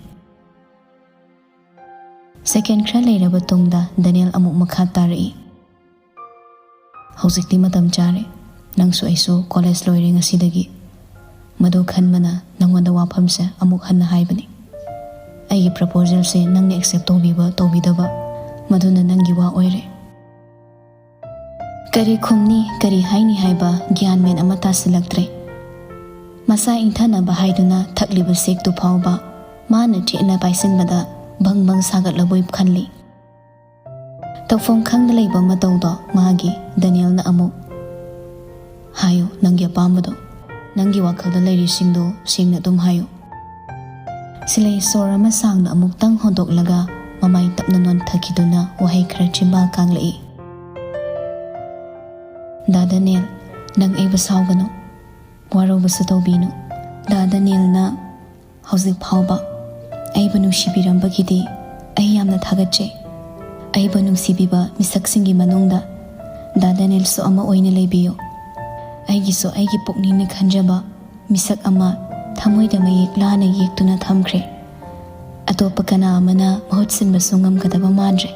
Second ꯈꯔ ꯂꯩꯔꯕ ꯇꯨꯡꯗ ꯗꯦꯅꯤꯌꯦꯜ ꯑꯃꯨꯛ ꯃꯈꯥ ꯇꯥꯔꯛꯏ, "ꯍꯧꯖꯤꯛꯇꯤ ꯃꯇꯝ ꯆꯥꯔꯦ꯫ ꯅꯪꯁꯨ ꯑꯩꯁꯨ college ꯂꯣꯏꯔꯦ ꯉꯁꯤꯗꯒꯤ꯫ ꯃꯗꯨ ꯈꯟꯕꯅ ꯅꯪꯉꯣꯟꯗ ꯋꯥꯐꯝꯁꯦ ꯑꯃꯨꯛ ꯍꯟꯅ ꯍꯥꯏꯕꯅꯤ꯫ ꯑꯩꯒꯤ proposalꯁꯦ ꯅꯪꯅ accept ꯇꯧꯕꯤꯕ ꯇꯧꯕꯤꯗꯕ, ꯃꯗꯨꯅ ꯅꯪꯒꯤ ꯋꯥ ꯑꯣꯏꯔꯦ꯫" ꯀꯔꯤ ꯈꯨꯝꯅꯤ, ꯀꯔꯤ ꯍꯥꯏꯅꯤ ꯍꯥꯏꯕ ꯒ꯭ꯌꯥꯟ ꯃꯦꯟ ꯑꯃ ꯇꯥꯁꯤꯜꯂꯛꯇ꯭ꯔꯦ꯫ ꯃꯁꯥ ꯏꯪꯊꯅꯕ ꯍꯥꯏꯗꯨꯅ ꯊꯛꯂꯤꯕ ꯁꯦꯛꯇꯨ ꯐꯥꯎꯕ ꯃꯥꯅ ꯆꯦꯠꯅ ꯄꯥꯏꯁꯤꯟꯕꯗ ꯕꯪ ꯕꯪ ꯁꯥꯒꯠꯂꯕꯣꯏ ꯈꯜꯂꯤ꯫ ꯇꯧꯐꯝ ꯈꯪꯗ ꯂꯩꯕ ꯃꯇꯧꯗꯣ ꯃꯥꯒꯤ꯫ ꯗꯅꯤꯌꯦꯜꯅ ꯑꯃꯨꯛ, "ꯍꯥꯏꯌꯨ, ꯅꯪꯒꯤ ꯑꯄꯥꯝꯕꯗꯣ, ꯅꯪꯒꯤ ꯋꯥꯈꯜꯗ ꯂꯩꯔꯤꯁꯤꯡꯗꯣ ꯁꯦꯡꯅ ꯑꯗꯨꯝ ꯍꯥꯏꯌꯨ꯫" ꯁꯤꯂꯩ ꯁꯣꯔ ꯑꯃ ꯁꯥꯡꯅ ꯑꯃꯨꯛꯇꯪ ꯍꯣꯟꯗꯣꯛꯂꯒ ꯃꯃꯥꯏ ꯇꯞꯅ ꯅꯣꯟꯊꯈꯤꯗꯨꯅ ꯋꯥꯍꯩ ꯈꯔ ꯆꯤꯟꯕꯥꯜ ꯀꯥꯡꯂꯛꯏ꯫ "ꯗꯥ ꯗꯅꯤꯌꯦꯜ, ꯅꯪ ꯑꯩꯕꯨ ꯁꯥꯎꯒꯅꯨ, ꯋꯥꯔꯧꯕꯁꯨ ꯇꯧꯕꯤꯅꯨ꯫" ꯗꯥ ꯗꯅꯤꯌꯦꯜꯅ ꯍꯧꯖꯤꯛ ꯐꯥꯎꯕ ꯑꯩꯕꯨ ꯅꯨꯡꯁꯤꯕꯤꯔꯝꯕꯒꯤꯗꯤ ꯑꯩ ꯌꯥꯝꯅ ꯊꯥꯒꯠꯆꯩ꯫ ꯑꯩꯕꯨ ꯅꯨꯡꯁꯤꯕꯤꯕ ꯃꯤꯁꯛꯁꯤꯡꯒꯤ ꯃꯅꯨꯡꯗ ꯗꯥ ꯗꯅꯤꯌꯦꯜꯁꯨ ꯑꯃ ꯑꯣꯏꯅ ꯂꯩꯕꯤꯌꯨ꯫ ꯑꯩꯒꯤꯁꯨ ꯑꯩꯒꯤ ꯄꯨꯛꯅꯤꯡꯅ ꯈꯟꯖꯕ ꯃꯤꯁꯛ ꯑꯃ ꯊꯃꯣꯏꯗ ꯃꯌꯦꯛ ꯂꯥꯅ ꯌꯦꯛꯇꯨꯅ ꯊꯝꯈ꯭ꯔꯦ꯫ ꯑꯇꯣꯞꯄ ꯀꯅꯥ ꯑꯃꯅ ꯃꯍꯨꯠ ꯁꯤꯟꯕꯁꯨ ꯉꯝꯒꯗꯕ ꯃꯥꯟꯗ꯭ꯔꯦ꯫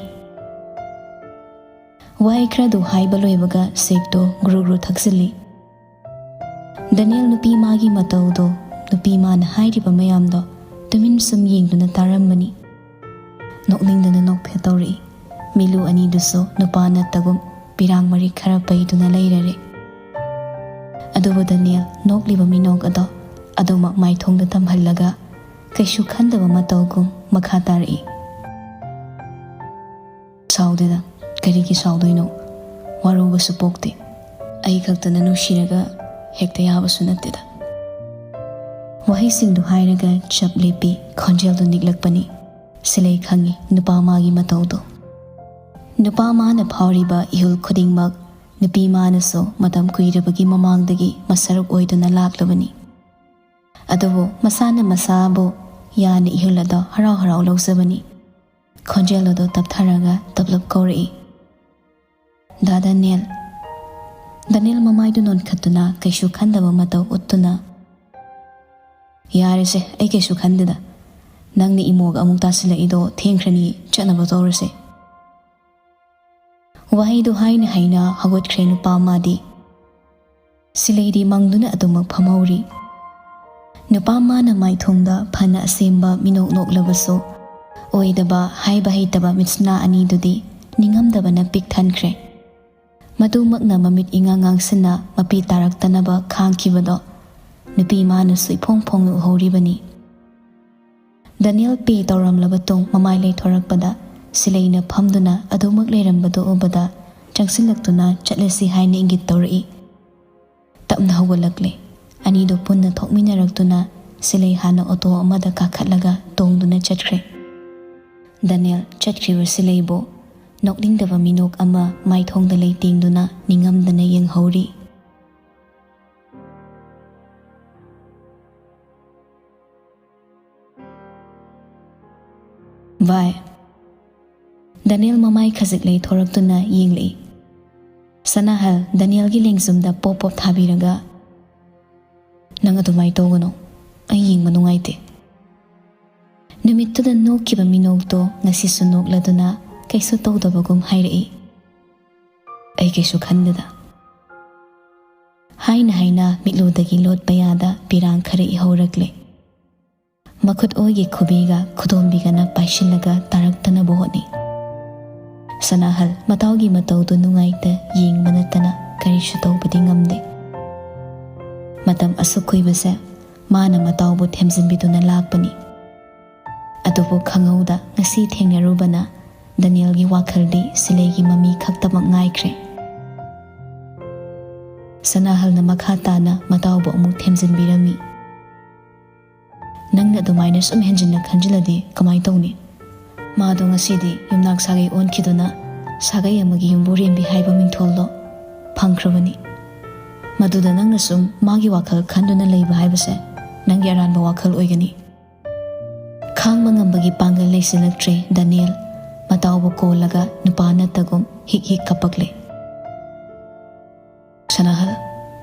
ꯋꯥꯍꯩ ꯈꯔꯗꯨ ꯍꯥꯏꯕ ꯂꯣꯏꯕꯒ ꯁꯦꯛꯇꯣ ꯒ꯭ꯔꯨ ꯒ꯭ꯔꯨ ꯊꯛꯆꯤꯜꯂꯤ꯫ ꯗꯅꯤꯌꯦꯜ ꯅꯨꯄꯤ ꯃꯥꯒꯤ ꯃꯇꯧꯗꯣ, ꯅꯨꯄꯤ ꯃꯥꯅ ꯍꯥꯏꯔꯤꯕ ꯃꯌꯥꯝꯗꯣ ꯇꯨꯃꯤꯟ ꯁꯨꯝ ꯌꯦꯡꯗꯨꯅ ꯇꯥꯔꯝꯕꯅꯤ꯫ ꯅꯣꯛꯅꯤꯡꯗꯅ ꯅꯣꯛꯐꯦꯠ ꯇꯧꯔꯛꯏ꯫ ꯃꯤꯂꯨ ꯑꯅꯤꯗꯨꯁꯨ ꯅꯨꯄꯥ ꯅꯠꯇꯒꯨꯝ ꯄꯤꯔꯥꯡ ꯃꯔꯤꯛ ꯈꯔ ꯄꯩꯗꯨꯅ ꯂꯩꯔꯔꯦ꯫ ꯑꯗꯨꯕꯨ ꯗꯅꯤꯌꯦꯜ ꯅꯣꯛꯂꯤꯕ ꯃꯤꯅꯣꯛ ꯑꯗꯣ ꯑꯗꯨꯃꯛ ꯃꯥꯏꯊꯣꯡꯗ ꯇꯝꯍꯜꯂꯒ ꯀꯩꯁꯨ ꯈꯟꯗꯕ ꯃꯇꯧꯒꯨꯝ ꯃꯈꯥ ꯇꯥꯔꯛꯏ꯫ "ꯁꯥꯎꯗꯦꯗ, ꯀꯔꯤꯒꯤ ꯁꯥꯎꯗꯣꯏꯅꯣ? ꯋꯥꯔꯧꯕꯁꯨ ꯄꯣꯛꯇꯦ꯫ ꯑꯩ ꯈꯛꯇꯅ ꯅꯨꯡꯁꯤꯔꯒ ꯍꯦꯛꯇ ꯌꯥꯕꯁꯨ ꯅꯠꯇꯦꯗ꯫" ꯋꯥꯍꯩꯁꯤꯡꯗꯨ ꯍꯥꯏꯔꯒ ꯆꯞ ꯂꯦꯞꯄꯤ꯫ ꯈꯣꯟꯖꯦꯜꯗꯨ ꯅꯤꯛꯂꯛꯄꯅꯤ꯫ ꯁꯤꯂꯩ ꯈꯪꯉꯤ ꯅꯨꯄꯥ ꯃꯥꯒꯤ ꯃꯇꯧꯗꯣ꯫ ꯅꯨꯄꯥ ꯃꯥꯅ ꯐꯥꯎꯔꯤꯕ ꯏꯍꯨꯜ ꯈꯨꯗꯤꯡꯃꯛ ꯅꯨꯄꯤ ꯃꯥꯅꯁꯨ ꯃꯇꯝ ꯀꯨꯏꯔꯕꯒꯤ ꯃꯃꯥꯡꯗꯒꯤ ꯃꯁꯔꯨꯛ ꯑꯣꯏꯗꯨꯅ ꯂꯥꯛꯂꯕꯅꯤ꯫ ꯑꯗꯨꯕꯨ ꯃꯁꯥꯅ ꯃꯁꯥꯕꯨ ꯌꯥꯅ ꯏꯍꯨꯜ ꯑꯗꯣ ꯍꯔꯥꯎ ꯍꯔꯥꯎ ꯂꯧꯖꯕꯅꯤ꯫ ꯈꯣꯟꯖꯦꯜ ꯑꯗꯨ ꯇꯞꯊꯔꯒ ꯇꯞꯂꯞ ꯀꯧꯔꯛꯏ, "ꯗꯥ ꯗꯅꯤꯌꯦꯜ꯫" ꯗꯅꯤꯌꯦꯜ ꯃꯃꯥꯏꯗꯨ ꯅꯣꯟꯈꯠꯇꯨꯅ ꯀꯩꯁꯨ ꯈꯟꯗꯕ ꯃꯇꯧ ꯎꯠꯇꯨꯅ, "ꯌꯥꯔꯦꯁꯦ, ꯑꯩ ꯀꯩꯁꯨ ꯈꯟꯗꯦꯗ꯫ ꯅꯪꯅ ꯏꯃꯣꯒ ꯑꯃꯨꯛ ꯇꯥꯁꯤꯜꯂꯛꯏꯗꯣ ꯊꯦꯡꯈ꯭ꯔꯅꯤ, ꯆꯠꯅꯕ ꯇꯧꯔꯁꯦ꯫" ꯋꯥꯍꯩꯗꯨ ꯍꯥꯏꯅ ꯍꯥꯏꯅ ꯍꯧꯒꯠꯈ꯭ꯔꯦ ꯅꯨꯄꯥ ꯑꯃꯗꯤ꯫ ꯁꯤꯂꯩꯗꯤ ꯃꯪꯗꯨꯅ ꯑꯗꯨꯃꯛ ꯐꯝꯍꯧꯔꯤ꯫ ꯅꯨꯄꯥ ꯃꯥꯅ ꯃꯥꯏꯊꯣꯡꯗ ꯐꯅ ꯑꯁꯦꯝꯕ ꯃꯤꯅꯣꯛ ꯅꯣꯛꯂꯕꯁꯨ, ꯑꯣꯏꯗꯕ ꯍꯥꯏꯕ ꯍꯩꯇꯕ ꯃꯤꯠꯁꯅꯥ ꯑꯅꯤꯗꯨꯗꯤ ꯅꯤꯡꯉꯝꯗꯕꯅ ꯄꯤꯛ ꯊꯟꯈ꯭ꯔꯦ꯫ ꯃꯗꯨꯃꯛꯅ ꯃꯃꯤꯠ ꯏꯉꯥꯡ ꯉꯥꯡꯁꯤꯟꯅ ꯃꯄꯤ ꯇꯥꯔꯛꯇꯅꯕ ꯈꯥꯡꯈꯤꯕꯗꯣ ꯅꯨꯄꯤ ꯃꯥꯅꯁꯨ ꯏꯐꯣꯡ ꯐꯣꯡꯅ ꯎꯍꯧꯔꯤꯕꯅꯤ꯫ ꯗꯅꯤꯌꯦꯜ ꯄꯦ ꯇꯧꯔꯝꯂꯕ ꯇꯨꯡ ꯃꯃꯥꯏ ꯂꯩꯊꯣꯔꯛꯄꯗ ꯁꯤꯂꯩꯅ ꯐꯝꯗꯨꯅ ꯑꯗꯨꯃꯛ ꯂꯩꯔꯝꯕꯗꯨ ꯎꯕꯗ ꯆꯪꯁꯤꯜꯂꯛꯇꯨꯅ ꯆꯠꯂꯁꯤ ꯍꯥꯏꯅ ꯏꯪꯒꯤꯠ ꯇꯧꯔꯛꯏ꯫ ꯇꯞꯅ ꯍꯧꯒꯠꯂꯛꯂꯦ꯫ ꯑꯅꯤꯗꯨ ꯄꯨꯟꯅ ꯊꯣꯛꯃꯤꯟꯅꯔꯛꯇꯨꯅ ꯁꯤꯂꯩ ꯍꯥꯟꯅ ꯑꯣꯇꯣ ꯑꯃꯗ ꯀꯥꯈꯠꯂꯒ ꯇꯣꯡꯗꯨꯅ ꯆꯠꯈ꯭ꯔꯦ꯫ ꯗꯅꯤꯌꯦꯜ ꯆꯠꯈ꯭ꯔꯤꯕ ꯁꯤꯂꯩꯕꯨ ꯅꯣꯛꯅꯤꯡꯗꯕ ꯃꯤꯅꯣꯛ ꯑꯃ ꯃꯥꯏꯊꯣꯡꯗ ꯂꯩꯇꯦꯡꯗꯨꯅ ꯅꯤꯡꯉꯝꯗꯅ ꯌꯦꯡꯍꯧꯔꯤ꯫ ꯚꯥꯏ꯫ ꯗꯅꯤꯌꯦꯜ ꯃꯃꯥꯏ ꯈꯖꯤꯛ ꯂꯩꯊꯣꯔꯛꯇꯨꯅ ꯌꯦꯡꯂꯛꯏ꯫ ꯁꯅꯥꯍꯜ ꯗꯅꯤꯌꯦꯜꯒꯤ ꯂꯦꯡꯖꯨꯝꯗ ꯄꯣꯞ ꯄꯣꯞ ꯊꯥꯕꯤꯔꯒ, "ꯅꯪ ꯑꯗꯨꯃꯥꯏ ꯇꯧꯒꯅꯨ, ꯑꯩ ꯌꯦꯡꯕ ꯅꯨꯡꯉꯥꯏꯇꯦ"꯫ ꯅꯨꯃꯤꯠꯇꯨꯗ ꯅꯣꯛꯈꯤꯕ ꯃꯤꯅꯣꯛꯇꯣ ꯉꯁꯤꯁꯨ ꯅꯣꯛꯂꯗꯨꯅ ꯀꯩꯁꯨ ꯇꯧꯗꯕꯒꯨꯝ ꯍꯥꯏꯔꯛꯏ꯫ "ꯑꯩ ꯀꯩꯁꯨ ꯈꯟꯗꯦꯗ"꯫ ꯍꯥꯏꯅ ꯍꯥꯏꯅ ꯃꯤꯠꯂꯨꯗꯒꯤ ꯂꯣꯠꯄ ꯌꯥꯗ ꯄꯤꯔꯥꯡ ꯈꯔ ꯏꯍꯧꯔꯛꯂꯦ꯫ ꯃꯈꯨꯠ ꯑꯣꯏꯒꯤ ꯈꯨꯕꯤꯒ ꯈꯨꯗꯣꯝꯕꯤꯒꯅ ꯄꯥꯏꯁꯤꯜꯂꯒ ꯇꯥꯔꯛꯇꯅꯕ ꯍꯣꯠꯅꯩ꯫ ꯁꯅꯥꯍꯜ ꯃꯇꯥꯎꯒꯤ ꯃꯇꯧꯗꯨ ꯅꯨꯡꯉꯥꯏꯇ ꯌꯦꯡꯕ ꯅꯠꯇꯅ ꯀꯔꯤꯁꯨ ꯇꯧꯕꯗꯤ ꯉꯝꯗꯦ꯫ ꯃꯇꯝ ꯑꯁꯨꯛ ꯀꯨꯏꯕꯁꯦ ꯃꯥꯅ ꯃꯇꯥꯎꯕꯨ ꯊꯦꯝꯖꯤꯟꯕꯤꯗꯨꯅ ꯂꯥꯛꯄꯅꯤ꯫ ꯑꯗꯨꯕꯨ ꯈꯪꯍꯧꯗ ꯉꯁꯤ ꯊꯦꯡꯅꯔꯨꯕꯅ ꯗꯅꯤꯌꯦꯜꯒꯤ ꯋꯥꯈꯜꯗꯤ ꯁꯤꯂꯩꯒꯤ ꯃꯃꯤ ꯈꯛꯇꯃꯛ ꯉꯥꯏꯈ꯭ꯔꯦ꯫ ꯁꯅꯥꯍꯜꯅ ꯃꯈꯥ ꯇꯥꯅ ꯃꯇꯥꯎꯕꯨ ꯑꯃꯨꯛ ꯊꯦꯝꯖꯤꯟꯕꯤꯔꯝꯃꯤ꯫ "ꯅꯪꯅ ꯑꯗꯨꯃꯥꯏꯅ ꯁꯨꯝ ꯍꯦꯟꯖꯤꯟꯅ ꯈꯟꯖꯤꯜꯂꯗꯤ ꯀꯃꯥꯏ ꯇꯧꯅꯤ? ꯃꯥꯗꯣ ꯉꯁꯤꯗꯤ ꯌꯨꯝꯅꯥꯛ ꯁꯥꯒꯩ ꯑꯣꯟꯈꯤꯗꯨꯅ ꯁꯥꯒꯩ ꯑꯃꯒꯤ ꯌꯨꯝꯕꯨꯔꯦꯝꯕꯤ ꯍꯥꯏꯕ ꯃꯤꯡꯊꯣꯜꯗꯣ ꯐꯪꯈ꯭ꯔꯕꯅꯤ꯫ ꯃꯗꯨꯗ ꯅꯪꯅ ꯁꯨꯝ ꯃꯥꯒꯤ ꯋꯥꯈꯜ ꯈꯟꯗꯨꯅ ꯂꯩꯕ ꯍꯥꯏꯕꯁꯦ ꯅꯪꯒꯤ ꯑꯔꯥꯟꯕ ꯋꯥꯈꯜ ꯑꯣꯏꯒꯅꯤ"꯫ ꯈꯥꯡꯕ ꯉꯝꯕꯒꯤ ꯄꯥꯡꯒꯜ ꯂꯩꯁꯤꯜꯂꯛꯇ꯭ꯔꯦ ꯗꯅꯤꯌꯦꯜ꯫ ꯃꯇꯥꯎꯕꯨ ꯀꯣꯜꯂꯒ ꯅꯨꯄꯥ ꯅꯠꯇꯒꯨꯝ ꯍꯤꯛ ꯍꯤꯛ ꯀꯞꯄꯛꯂꯦ꯫ "ꯁꯅꯥꯍꯜ,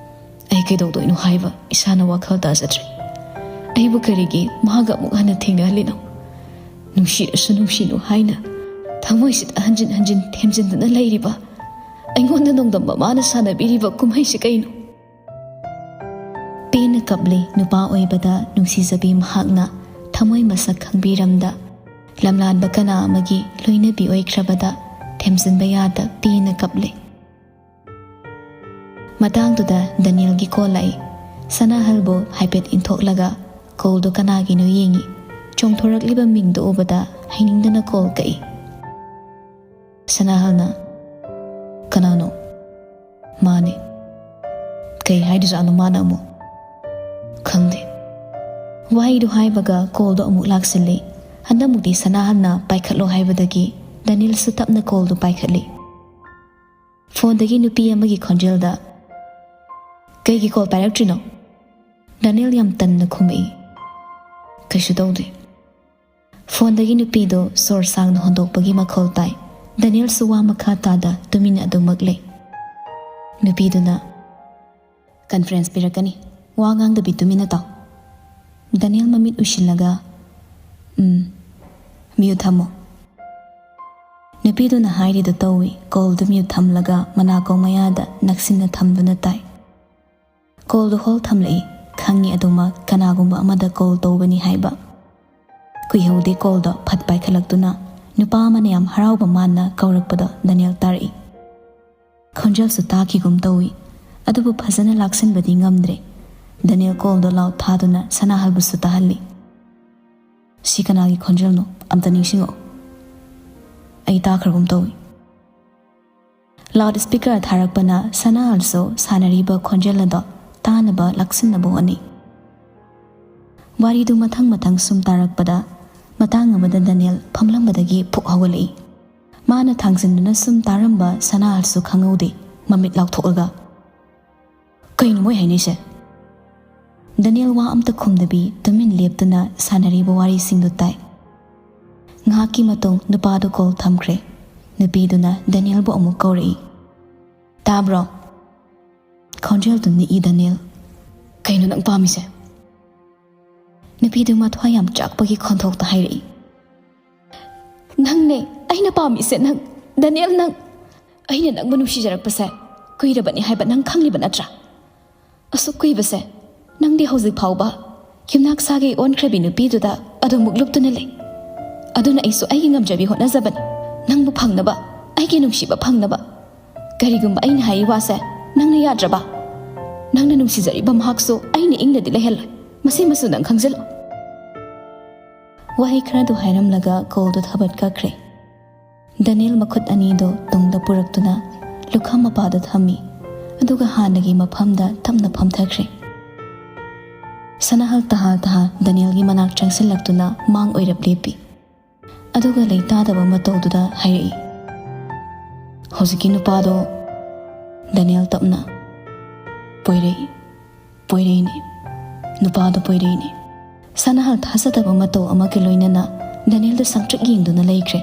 ꯑꯩ ꯀꯩꯗꯧꯗꯣꯏꯅꯣ ꯍꯥꯏꯕ ꯏꯁꯥꯅ ꯋꯥꯈꯜ ꯇꯥꯖꯗ꯭ꯔꯦ꯫ ꯑꯩꯕꯨ ꯀꯔꯤꯒꯤ ꯃꯍꯥꯛꯀ ꯑꯃꯨꯛ ꯍꯟꯅ ꯊꯦꯡꯅꯍꯜꯂꯤꯅꯣ? ꯅꯨꯡꯁꯤꯔꯁꯨ ꯅꯨꯡꯁꯤꯅꯨ ꯍꯥꯏꯅ ꯊꯃꯣꯏꯁꯤꯗ ꯍꯟꯖꯤꯟ ꯍꯟꯖꯤꯟ ꯊꯦꯝꯖꯤꯟꯗꯨꯅ ꯂꯩꯔꯤꯕ ꯑꯩꯉꯣꯟꯗ ꯅꯣꯡꯗꯝꯕ ꯃꯥꯅ ꯁꯥꯟꯅꯕꯤꯔꯤꯕ ꯀꯨꯝꯍꯩꯁꯤ ꯀꯩꯅꯣ?" ꯄꯦꯟꯅ ꯀꯞꯂꯦ ꯅꯨꯄꯥ ꯑꯣꯏꯕꯗ ꯅꯨꯡꯁꯤꯖꯕꯤ ꯃꯍꯥꯛꯅ ꯊꯃꯣꯏ ꯃꯁꯛ ꯈꯪꯕꯤꯔꯝꯗ, ꯂꯝꯂꯥꯟꯕ ꯀꯅꯥ ꯑꯃꯒꯤ ꯂꯣꯏꯅꯕꯤ ꯑꯣꯏꯈ꯭ꯔꯕꯗ ꯊꯦꯝꯖꯤꯟꯕ ꯌꯥꯗ ꯄꯦꯟꯅ ꯀꯞꯂꯦ꯫ ꯃꯇꯥꯡꯗꯨꯗ ꯗꯅꯤꯌꯦꯜꯒꯤ ꯀꯣꯜ ꯂꯥꯛꯏ꯫ ꯁꯅꯥꯍꯜꯕꯨ ꯍꯥꯏꯐꯦꯠ ꯏꯟꯊꯣꯛꯂꯒ ꯀꯣꯜꯗꯨ ꯀꯅꯥꯒꯤꯅꯣ ꯌꯦꯡꯏ꯫ ꯆꯣꯡꯊꯣꯔꯛꯂꯤꯕ ꯃꯤꯡꯗꯨ ꯎꯕꯗ ꯍꯩꯅꯤꯡꯗꯅ ꯀꯣꯜ ꯀꯛꯏ꯫ ꯁꯅꯥꯍꯜꯅ, "ꯀꯅꯥꯅꯣ?" "ꯃꯥꯅꯦ꯫" "ꯀꯩ ꯍꯥꯏꯗꯣꯏꯖꯥꯠꯅꯣ ꯃꯥꯅ ꯑꯃꯨꯛ?" "ꯈꯪꯗꯦ꯫" ꯋꯥꯍꯩꯗꯨ ꯍꯥꯏꯕꯒ ꯀꯣꯜꯗꯨ ꯑꯃꯨꯛ ꯂꯥꯛꯁꯤꯜꯂꯤ꯫ ꯍꯟꯗꯛꯃꯨꯛꯇꯤ ꯁꯅꯥꯍꯜꯅ ꯄꯥꯏꯈꯠꯂꯣ ꯍꯥꯏꯕꯗꯒꯤ ꯗꯅꯤꯜꯁꯨ ꯇꯞꯅ ꯀꯣꯜꯗꯨ ꯄꯥꯏꯈꯠꯂꯤ꯫ ꯐꯣꯟꯗꯒꯤ ꯅꯨꯄꯤ ꯑꯃꯒꯤ ꯈꯣꯟꯖꯦꯜꯗ, "ꯀꯩꯒꯤ ꯀꯣꯜ ꯄꯥꯏꯔꯛꯇ꯭ꯔꯤꯅꯣ?" ꯗꯅꯤꯜ ꯌꯥꯝ ꯇꯟꯅ ꯈꯨꯝꯃꯛꯏ, "ꯀꯩꯁꯨ ꯇꯧꯗꯦ꯫" ꯐꯣꯟꯗꯒꯤ ꯅꯨꯄꯤꯗꯨ ꯁꯣꯔ ꯁꯥꯡꯅ ꯍꯣꯟꯗꯣꯛꯄꯒꯤ ꯃꯈꯣꯜ ꯇꯥꯏ꯫ ꯗꯅꯤꯜꯁꯨ ꯋꯥ ꯃꯈꯥ ꯇꯥꯗ ꯇꯨꯃꯤꯟꯅ ꯑꯗꯨꯃꯛ ꯂꯩ꯫ ꯅꯨꯄꯤꯗꯨꯅ, "ꯀꯟꯐꯔꯦꯟꯁ ꯄꯤꯔꯛꯀꯅꯤ, ꯋꯥ ꯉꯥꯡꯗꯕꯤ ꯇꯨꯃꯤꯟꯅ ꯇꯥꯎ꯫" ꯗꯅꯤꯜ ꯃꯃꯤꯠ ꯎꯏꯁꯤꯜꯂꯒ, "ꯎꯝ, ꯃ꯭ꯌꯨꯠ ꯊꯝꯃꯣ꯫" ꯅꯨꯄꯤꯗꯨꯅ ꯍꯥꯏꯔꯤꯗꯨ ꯇꯧꯏ꯫ ꯀꯣꯜꯗꯨ ꯃ꯭ꯌꯨꯠ ꯊꯝꯂꯒ ꯃꯅꯥꯀꯣꯡ ꯃꯌꯥꯗ ꯅꯛꯁꯤꯟꯅ ꯊꯝꯗꯨꯅ ꯇꯥꯏ꯫ ꯀꯣꯜꯗꯨ ꯍꯣꯜ ꯊꯝꯂꯛꯏ꯫ ꯈꯪꯉꯤ ꯑꯗꯨꯃꯛ ꯀꯅꯥꯒꯨꯝꯕ ꯑꯃꯗ ꯀꯣꯜ ꯇꯧꯕꯅꯤ ꯍꯥꯏꯕ꯫ ꯀꯨꯏꯍꯧꯗꯦ ꯀꯣꯜꯗꯣ ꯐꯠ ꯄꯥꯏꯈꯠꯂꯛꯇꯨꯅ ꯅꯨꯄꯥ ꯑꯃꯅ ꯌꯥꯝ ꯍꯔꯥꯎꯕ ꯃꯥꯟꯅ ꯀꯧꯔꯛꯄꯗꯣ ꯗꯅꯤꯌꯦꯜ ꯇꯥꯔꯛꯏ꯫ ꯈꯣꯟꯖꯦꯜꯁꯨ ꯇꯥꯈꯤꯒꯨꯝ ꯇꯧꯏ, ꯑꯗꯨꯕꯨ ꯐꯖꯅ ꯂꯥꯛꯁꯤꯟꯕꯗꯤ ꯉꯝꯗ꯭ꯔꯦ꯫ ꯗꯅꯤꯌꯦꯜ ꯀꯣꯜꯗꯣ ꯂꯥꯎꯠ ꯊꯥꯗꯨꯅ ꯁꯅꯥꯍꯜꯕꯨꯁꯨ ꯇꯥꯍꯜꯂꯤ꯫ "ꯁꯤ ꯀꯅꯥꯒꯤ ꯈꯣꯟꯖꯦꯜꯅꯣ? ꯑꯝꯇ ꯅꯤꯡꯁꯤꯡꯉꯛꯑꯣ꯫ ꯑꯩ ꯇꯥꯈ꯭ꯔꯒꯨꯝ ꯇꯧꯏ꯫" ꯂꯥꯎꯠ ꯁ꯭ꯄꯤꯀꯔ ꯊꯥꯔꯛꯄꯅ ꯁꯅꯥꯍꯜꯁꯨ ꯁꯥꯟꯅꯔꯤꯕ ꯈꯣꯟꯖꯦꯜ ꯑꯗꯣ ꯇꯥꯅꯕ ꯂꯥꯛꯁꯤꯟꯅꯕ ꯍꯣꯠꯅꯩ꯫ ꯋꯥꯔꯤꯗꯨ ꯃꯊꯪ ꯃꯊꯪ ꯁꯨꯝ ꯇꯥꯔꯛꯄꯗ ꯃꯇꯥꯡ ꯑꯃꯗ ꯗꯅꯤꯌꯦꯜ ꯐꯝꯂꯝꯕꯗꯒꯤ ꯐꯨꯛ ꯍꯧꯒꯠꯂꯛꯏ꯫ ꯃꯥꯅ ꯊꯥꯡꯖꯤꯟꯗꯨꯅ ꯁꯨꯝ ꯇꯥꯔꯝꯕ ꯁꯅꯥꯍꯜꯁꯨ ꯈꯪꯍꯧꯗꯦ, ꯃꯃꯤꯠ ꯂꯥꯎꯊꯣꯛꯂꯒ, "ꯀꯩꯅꯣ ꯃꯣꯏ ꯍꯥꯏꯅꯩꯁꯦ?" ꯗꯅꯤꯌꯦꯜ ꯋꯥ ꯑꯝꯇ ꯈꯨꯝꯗꯕꯤ ꯇꯨꯃꯤꯟ ꯂꯦꯞꯇꯨꯅ ꯁꯥꯟꯅꯔꯤꯕ ꯋꯥꯔꯤꯁꯤꯡꯗꯨ ꯇꯥꯏ꯫ ꯉꯥꯏꯍꯥꯛꯀꯤ ꯃꯇꯨꯡ ꯅꯨꯄꯥꯗꯨ ꯀꯣꯜ ꯊꯝꯈ꯭ꯔꯦ꯫ ꯅꯨꯄꯤꯗꯨꯅ ꯗꯅꯤꯌꯦꯜꯕꯨ ꯑꯃꯨꯛ ꯀꯧꯔꯛꯏ꯫ "ꯇꯥꯕ꯭ꯔꯣ?" ꯈꯣꯟꯖꯦꯜꯗꯨ ꯅꯤꯛꯏ ꯗꯅꯤꯌꯦꯜ꯫ "ꯀꯩꯅꯣ ꯅꯪ ꯄꯥꯝꯃꯤꯁꯦ?" ꯅꯨꯄꯤꯗꯨ ꯃꯊ꯭ꯋꯥꯏ ꯌꯥꯝ ꯆꯥꯛꯄꯒꯤ ꯈꯣꯟꯊꯣꯛꯇ ꯍꯥꯏꯔꯛꯏ꯫ "ꯅꯪꯅꯦ ꯑꯩꯅ ꯄꯥꯝꯃꯤꯁꯦ, ꯅꯪ, ꯗꯅꯤꯌꯦꯜ, ꯅꯪ꯫ ꯑꯩꯅ ꯅꯪꯕꯨ ꯅꯨꯡꯁꯤꯖꯔꯛꯄꯁꯦ ꯀꯨꯏꯔꯕꯅꯤ ꯍꯥꯏꯕ ꯅꯪ ꯈꯪꯂꯤꯕ ꯅꯠꯇ꯭ꯔꯥ? ꯑꯁꯨꯛ ꯀꯨꯏꯕꯁꯦ ꯅꯪꯗꯤ ꯍꯧꯖꯤꯛ ꯐꯥꯎꯕ ꯌꯨꯝꯅꯥꯛ ꯁꯥꯒꯩ ꯑꯣꯟꯈ꯭ꯔꯕꯤ ꯅꯨꯄꯤꯗꯨꯗ ꯑꯗꯨꯃꯨꯛ ꯂꯨꯞꯇꯨꯅ ꯂꯩ꯫ ꯑꯗꯨꯅ ꯑꯩꯁꯨ ꯑꯩꯒꯤ ꯉꯝꯖꯕꯤ ꯍꯣꯠꯅꯖꯕꯅꯤ, ꯅꯪꯕꯨ ꯐꯪꯅꯕ, ꯑꯩꯒꯤ ꯅꯨꯡꯁꯤꯕ ꯐꯪꯅꯕ꯫ ꯀꯔꯤꯒꯨꯝꯕ ꯑꯩꯅ ꯍꯥꯏꯔꯤ ꯋꯥꯁꯦ "ꯅꯪꯅ ꯌꯥꯗ꯭ꯔꯕ? ꯅꯪꯅ ꯅꯨꯡꯁꯤꯖꯔꯤꯕ ꯃꯍꯥꯛꯁꯨ ꯑꯩꯅ ꯏꯪꯅꯗꯤ ꯂꯩꯍꯜꯂꯣꯏ꯫ ꯃꯁꯤꯃꯁꯨ ꯅꯪ ꯈꯪꯖꯤꯜꯂꯨ꯫" ꯋꯥꯍꯩ ꯈꯔꯗꯨ ꯍꯥꯏꯔꯝꯂꯒ ꯀꯣꯜꯗꯨ ꯊꯥꯕꯠ ꯀꯛꯈ꯭ꯔꯦ꯫ ꯗꯅꯤꯌꯦꯜ ꯃꯈꯨꯠ ꯑꯅꯤꯗꯨ ꯇꯨꯡꯗ ꯄꯨꯔꯛꯇꯨꯅ ꯂꯨꯈꯝ ꯃꯄꯥꯗ ꯊꯝꯃꯤ, ꯑꯗꯨꯒ ꯍꯥꯟꯅꯒꯤ ꯃꯐꯝꯗ ꯇꯞꯅ ꯐꯝꯊꯈ꯭ꯔꯦ꯫ ꯁꯅꯥꯍꯜ ꯇꯍꯥ ꯇꯍꯥ ꯗꯅꯤꯌꯦꯜꯒꯤ ꯃꯅꯥꯛ ꯆꯪꯁꯤꯜꯂꯛꯇꯨꯅ ꯃꯥꯡ ꯑꯣꯏꯔꯞ ꯂꯦꯞꯄꯤ, ꯑꯗꯨꯒ ꯂꯩꯇꯥꯗꯕ ꯃꯇꯧꯗꯨꯗ ꯍꯥꯏꯔꯛꯏ, "ꯍꯧꯖꯤꯛꯀꯤ ꯅꯨꯄꯥꯗꯣ꯫" ꯗꯅꯤꯌꯦꯜ ꯇꯞꯅ, "ꯄꯣꯏꯔꯩ, ꯄꯣꯏꯔꯩꯅꯤ꯫ ꯅꯨꯄꯥꯗꯣ ꯄꯣꯏꯔꯩꯅꯤ꯫" ꯁꯅꯥꯍꯜ ꯊꯥꯖꯗꯕ ꯃꯇꯧ ꯑꯃꯒ ꯂꯣꯏꯅꯅ ꯗꯅꯤꯌꯦꯜꯗ ꯁꯪꯇ꯭ꯔꯤꯛ ꯌꯦꯡꯗꯨꯅ ꯂꯩꯈ꯭ꯔꯦ꯫